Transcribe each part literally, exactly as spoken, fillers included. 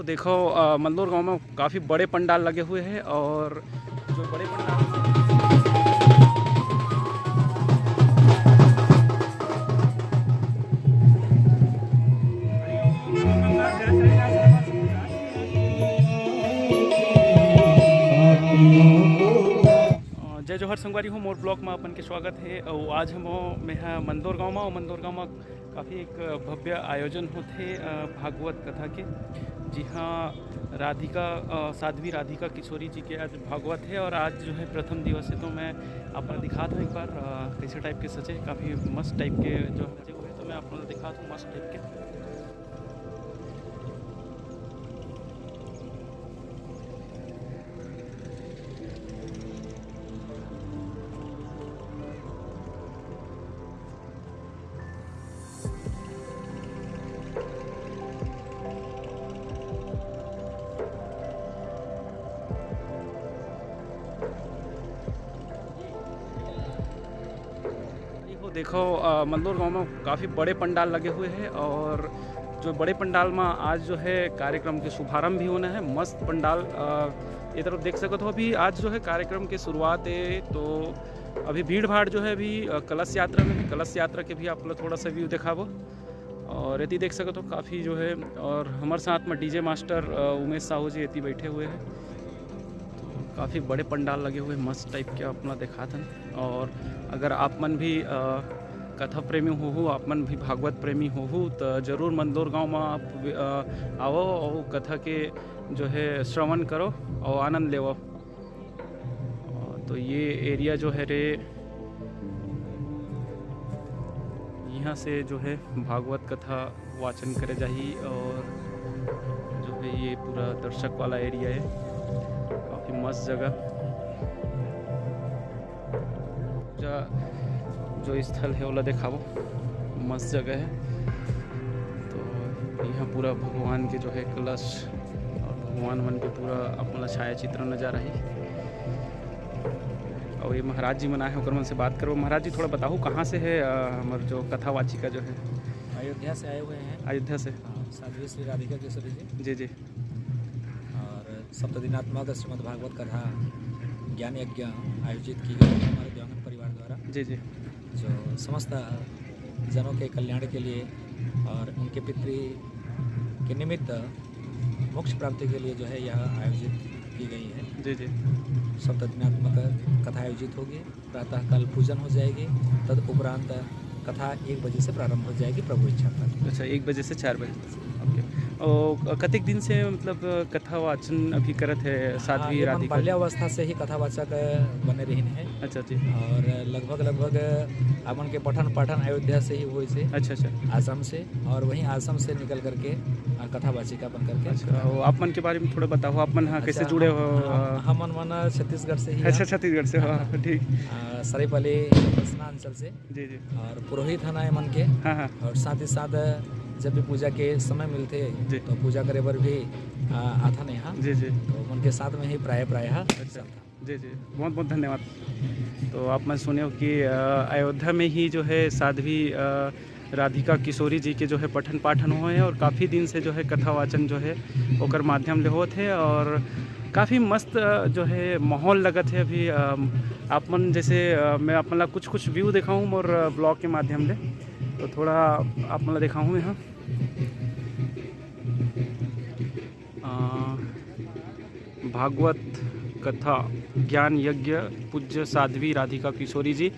देखो, अ, मंदोर गांव में काफ़ी बड़े पंडाल लगे हुए हैं और जो बड़े पंडाल अ, जय जोहार संगवारी हो, मोर ब्लॉग में अपन के स्वागत है। अउ आज हम मैं हा मंदोर गांव में, अउ मंदोर गांव में काफ़ी एक भव्य आयोजन होथे, अ, भागवत कथा के, जिहां राधिका, अ, साध्वी राधिका किशोरी जी के आज भागवत है और आज जो है प्रथम दिवस है, तो मैं आपको दिखात हूँ एक बार, अ, कैसे टाइप के सजे, काफ़ी मस्त टाइप के जो सजे हुए हैं, तो मैं आपको दिखात हूँ मस्त टाइप के। देखो, देखो, अ, मंदोर गांव में काफ़ी बड़े पंडाल लगे हुए हैं और जो बड़े पंडाल में आज जो है कार्यक्रम के शुभारंभ भी होना है। मस्त पंडाल, अ, ये तरफ देख सकते हो, अभी आज जो है कार्यक्रम की शुरुआत है, तो अभी भीड़ भाड़ जो है अभी, अ, कलश यात्रा में है। कलश यात्रा के भी आप लोग थोड़ा सा व्यू दिखाबो। और एती देख सकत हो काफ़ी जो है, और हमारे साथ में डीजे मास्टर, अ, उमेश साहू जी एती बैठे हुए हैं। तो काफ़ी बड़े पंडाल लगे हुए, मस्त टाइप के अपना दिखात हन। और अगर आप मन भी, अ, कथा प्रेमी होहू, आप मन भी भागवत प्रेमी होहू, तो जरूर मंदोर गांव में आप, अ, आवो और कथा के जो है श्रवण करो और आनंद लेवो। तो ये एरिया जो है रे, यहाँ से जो है भागवत कथा वाचन करे जाही और जो है ये पूरा दर्शक वाला एरिया है, काफ़ी मस्त जगह। पूजा जो स्थल है ओला देखाबो, मस्त जगह है। तो यहाँ पूरा भगवान के जो है कलश और भगवान मन के पूरा अपना छाया चित्र नजर आही। और ये महाराज जी मन आए हैं, ओकर मन से बात करबो। महाराज जी, थोड़ा बताओ, कहाँ से है, अ, हमर जो कथा वाचिका जो है? अयोध्या से आए हुए हैं। अयोध्या से? हाँ, साध्वी श्री राधिका किशोरी जी। जी, जी। और सप्त दिनात्मक श्रीमद् भागवत कथा ज्ञान यज्ञ आयोजित की गई है हमारे देवांगन परिवार द्वारा, जी, जी। जो समस्त जनों के कल्याण के लिए और उनके पितृ के निमित्त मोक्ष प्राप्ति के लिए जो है यह आयोजित की गई है। जी, जी। सप्त दिनात्मक कथा आयोजित होगी, प्रातः काल पूजन हो जाएगी, तद उपरांत कथा एक बजे से प्रारंभ हो जाएगी प्रभु इच्छा पर। अच्छा, एक बजे से चार बजे तक। ओके। और कतेक दिन से, मतलब, कथा वाचन अभी करत है साध्वी हाँ, ये मन राधिका जी? बाल्यावस्था से ही कथावाचक बने रहिन है। अच्छा जी। और लगभग, लगभग हमन के पठन पाठन अयोध्या से ही हुए थे। अच्छा, अच्छा। आश्रम से, और वहीं आश्रम से निकल करके, आ, कथावाचिका बन करके अच्छा, वो आप मन के बारे में थोड़ा बताओ, आप मन, हाँ, कैसे अच्छा, जुड़े हम, हो? हम, हमन मन छत्तीसगढ़ से ही अच्छा, हैं। छत्तीसगढ़ से, हाँ, ठीक। आ, सरायपाली पसना अंचल से। जी, जी। और पुरोहित हन ए मन के। हाँ, हाँ। और साथ ही साथ जब भी पूजा के समय मिलथे, जी। तो पूजा करे बर भी, आ, आथन यहाँ। जी, जी। तो मन के साथ में ही प्राय, प्रायः अच्छा। चलथन। जी, जी। बहुत, बहुत धन्यवाद। तो आप मन सुने हो कि, अ, अयोध्या में ही जो है साध्वी, अ, राधिका किशोरी जी के जो है पठन पाठन होए हे और काफ़ी दिन से जो है कथा वाचन जो है ओकर माध्यम ले होत हे और काफ़ी मस्त, अ, जो है माहौल लगत हे अभी। अ, आप मन जैसे, अ, मैं आप मन ला कुछ, कुछ व्यू देखाहूँ मोर, अ, ब्लॉग के माध्यम ले, तो थोड़ा आप मन ला देखाहूँ यहाँ। अ, भागवत कथा ज्ञान यज्ञ पूज्य साध्वी राधिका किशोरी जी।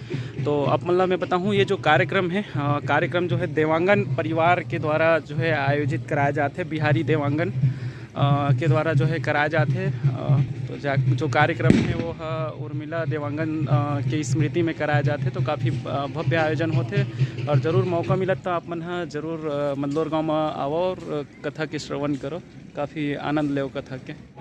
तो आप मन ला मैं बताहूँ, ये जो कार्यक्रम है, अ, कार्यक्रम जो है देवांगन परिवार के द्वारा जो है आयोजित कराया जात हे, बिहारी देवांगन, अ, के द्वारा जो है कराया जात हे। अ, तो जा, जो कार्यक्रम है वो ह उर्मिला देवांगन, अ, के स्मृति में कराया जात हे। तो काफ़ी, अ, भव्य आयोजन होथे और जरूर मौका मिलत तो आप मन ह जरूर, अ, मंदलोर गांव में आवो और, अ, कथा के श्रवण करो। काफ़ी आनंद लेव कथा के।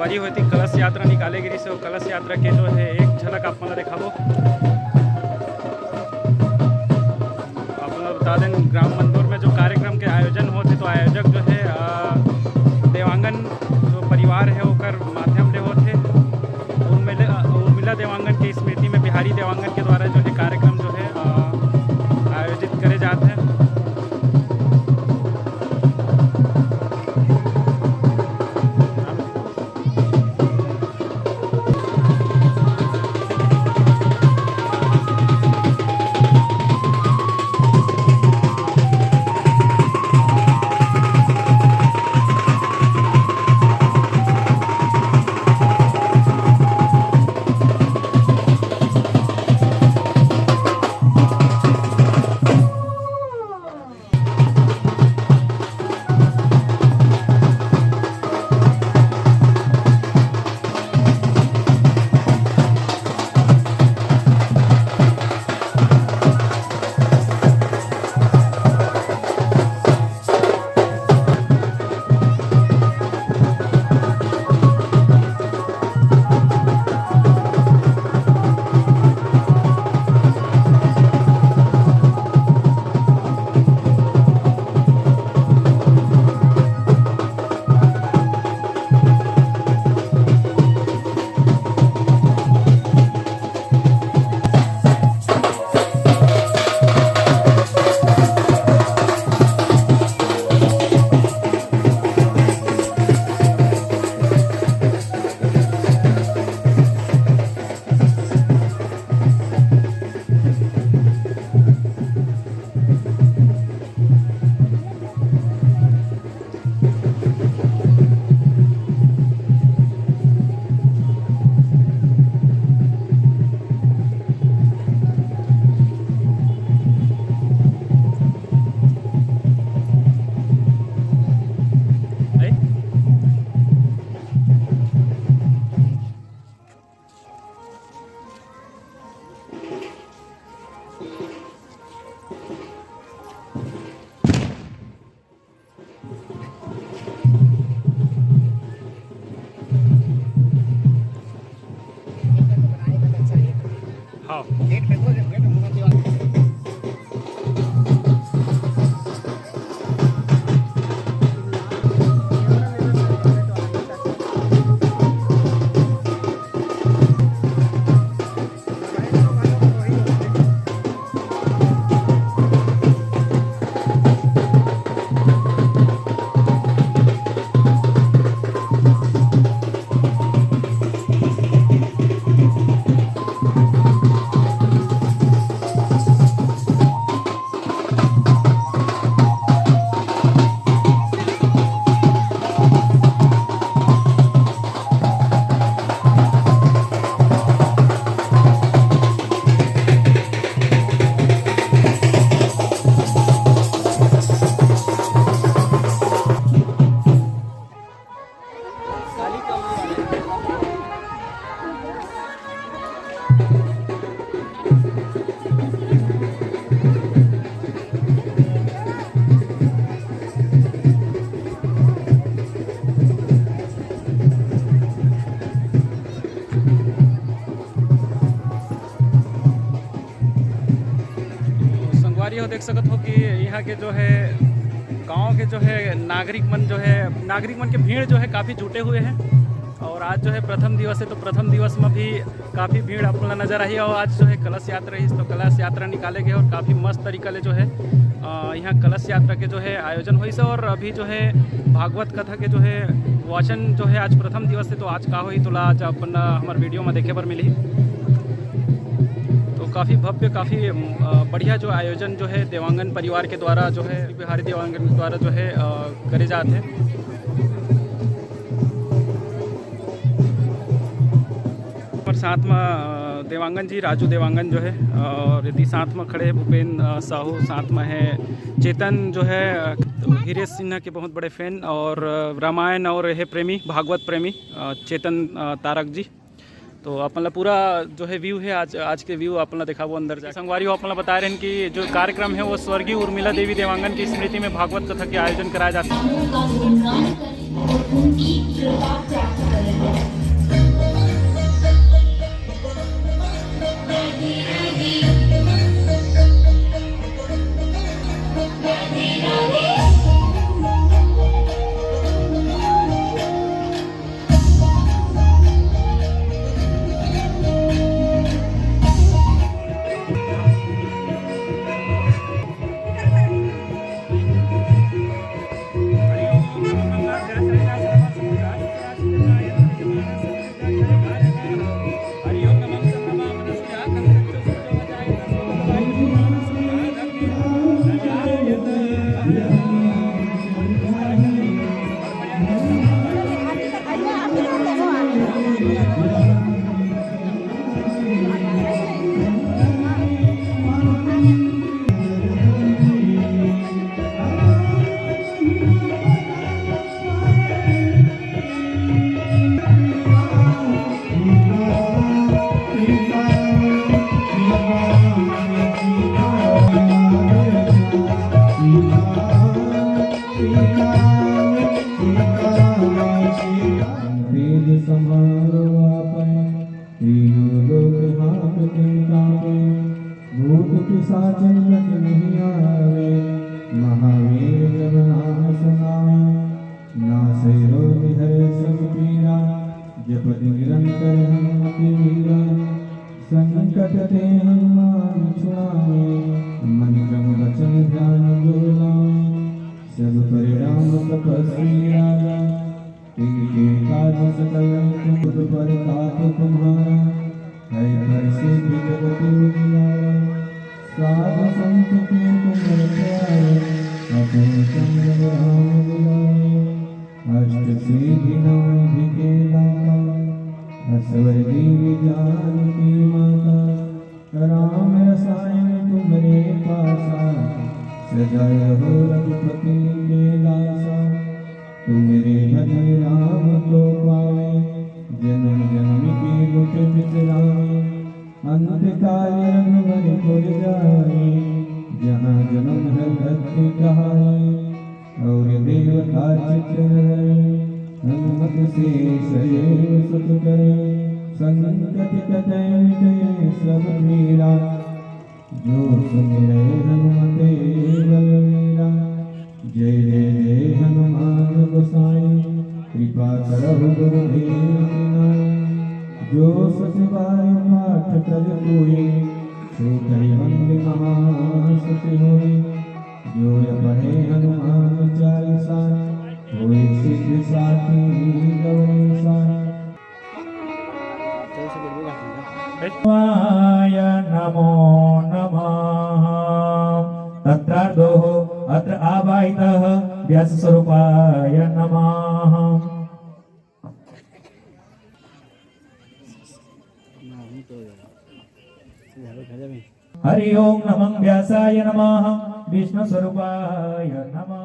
आज होती कलश यात्रा निकाले गिरी से, कलश यात्रा के जो है एक झलक आप मन ला देखाबो। आप मन ला बता दें, ग्राम मंदोर में जो कार्यक्रम के आयोजन होते, तो आयोजक जो है अ, देवांगन जो परिवार है ओकर माध्यम ले होते। उर्मिला, उर्मिला देवांगन के स्मृति में बिहारी देवांगन के द्वारा जो है कार्यक्रम जो है अ, आयोजित करे जाते हैं। हाँ। तो संगवारी हो, देख सकत हो कि यहाँ के जो है गांव के जो है नागरिक मन जो है, नागरिक मन के भीड़ जो है काफ़ी जुटे हुए हैं। और आज जो है प्रथम दिवस है, तो प्रथम दिवस में भी काफ़ी भीड़ आप मन ला नजर आही। और आज जो है कलश यात्रा रहिस, तो कलश यात्रा निकाले गए और काफ़ी मस्त तरीका ले जो है अ, यहाँ कलश यात्रा के जो है आयोजन होइस। और अभी जो है भागवत कथा के जो है वाचन जो है आज प्रथम दिवस है, तो आज का होही तोला आज अपन, अ, हमर वीडियो में देखे बर मिलही। तो काफ़ी भव्य, काफ़ी अ, बढ़िया जो आयोजन जो है देवांगन परिवार के द्वारा जो है, बिहारी देवांगन के द्वारा जो है अ, करे जात है। और साथ में अ, देवांगन जी, राजू देवांगन जो है, और यदि साथ में खड़े हैं भूपेन अ, साहू, साथ में है चेतन जो है अ, हिरेश सिन्हा के बहुत बड़े फैन, और अ, रामायण और हे प्रेमी, भागवत प्रेमी अ, चेतन अ, तारक जी। तो अपन ला पूरा जो है व्यू है आज, आज के व्यू अपन ला देखाबो अंदर जाके। संगवारी हो, अपन ला बता रहे हैं कि जो कार्यक्रम है वो स्वर्गीय उर्मिला देवी देवांगन की स्मृति में भागवत कथा के आयोजन कराया जाता है। तिनके काज सकल तुम, परताप तुम्हारा, है प्रसिद्ध जगत उजियारा। साधु संत के तुम रखवारे, अतुल संग राम दुलारे। अष्ट सिद्धि नवनिधि के दाता, असवर देवी जानकी माता। राम रसायन तुम्हरे पासा, सदा रहो रघुपति के दासा। तुम्हरे भजन राम को पावे, जन्म जन्म के दुख बिसरावे। अंत काल रघुबर पुर जाए, जहाँ जन्म हरि भक्ति कहाए। और देवता चित्त न धरे, हनुमत से सदैव सुत करे। संकट कटे मिटे सब पीरा, जो सुमिरे हनुमते बलवीरा। जय जय जय हनुमान गोसाई, कृपा करहु गुरुदेव की नाई। जो सत बार पाठ कर कोई, छूटहि बंदी महासुख होई। जो पढ़े हनुमान चालीसा, होई सिद्ध साखी गौरीसा। शिवाय नमो नमः। तत्रार्धो अत्र आवाहितः व्यासस्वरूपाय नमः। हरि ओम नमः व्यासाय नमः विष्णु स्वरूपाय नमः।